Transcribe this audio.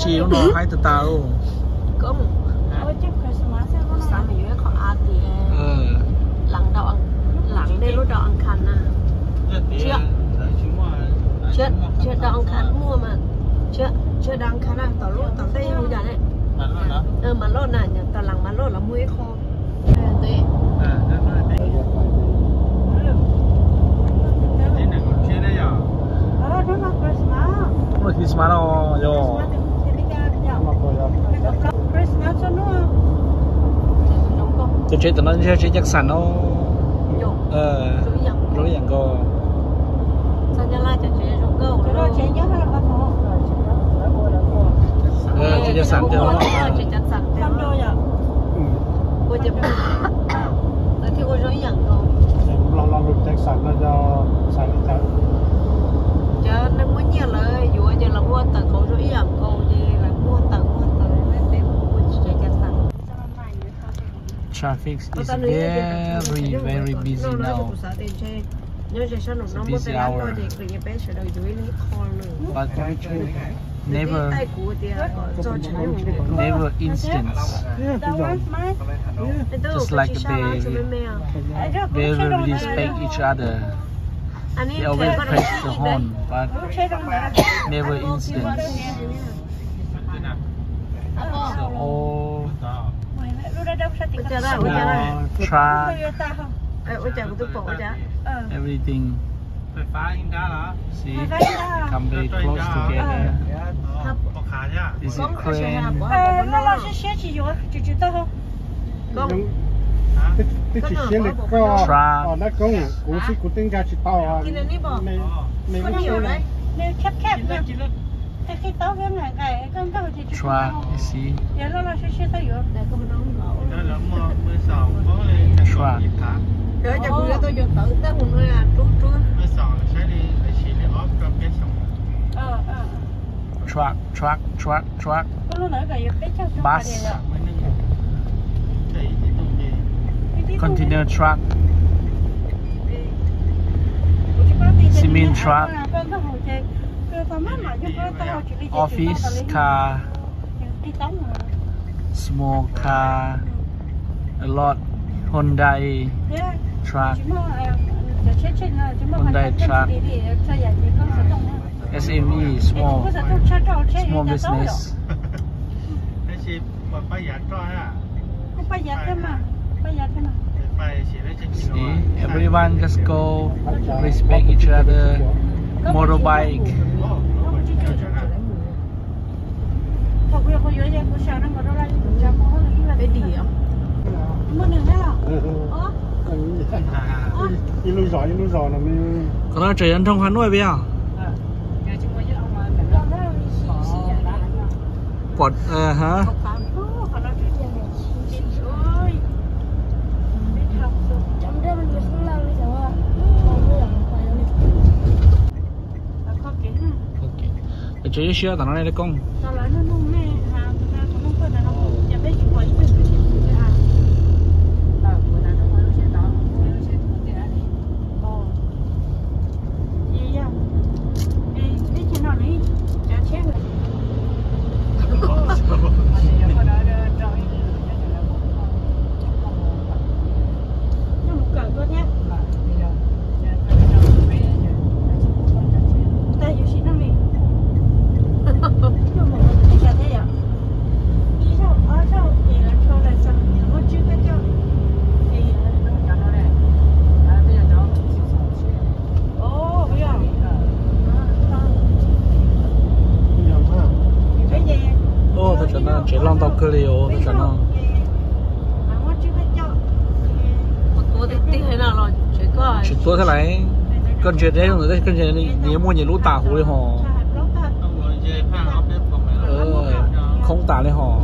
Tsis lub no haib tag tag. Koob, xav mas yuav ib qho av tias lees, lees dej lub rau Ankhan na. Tsis, tsis rau Ankhan muaj mas, tsis rau Ankhan na, tom lub tom ntej yog yam ne. Mas loj na, tom lees mas loj los muaj ib qho. Christmas no yog. Tus tsev tom no yog tsev Jackson no. Zoo ib yam nkaus. Tsev Jackson tiag. Lawv thiaj ua zoo ib yam nkaus. Los los lus Jackson no yog txhais li cas? Cov neeg muaj nyiaj lawv yuav ces lawv ua tawm kauv zoo ib yam nkaus ces lawv muaj tawm muaj tawm, peb ua tsis tsev Jackson. Traffic is very, very busy now. It's a busy hour. But never, never instance. Just like they very respect each other. They always press the horn, but never instance. So all small truck, everything. See, come very close together. Is it crane? Twb tsis siab li koj, Truck. Nab Koob, kuv xwb kuv twb nkag tsis tau. Truck, you see? Truck. Truck, truck, truck, truck. Bus. Container truck. Cement truck. Office car. Small car. A lot. Hyundai truck. Hyundai truck. S M E, small, small business. See, everyone just go respect each other. Motorbike. Ib lub zos ib lub zos no. Qhov no tseem yog nroog Hav Nuaj peb os? Pom, ha. Tseem ib siab tom no ne Koob. Tus tsam no tsev loj ntau kawg li os, tus tsam no. Tsis tuab thiab lawm, koj ntsia deb zoo ntawd koj ntsia nws yuav muaj nyias lub tas huv li hos. Khoob tas li hos.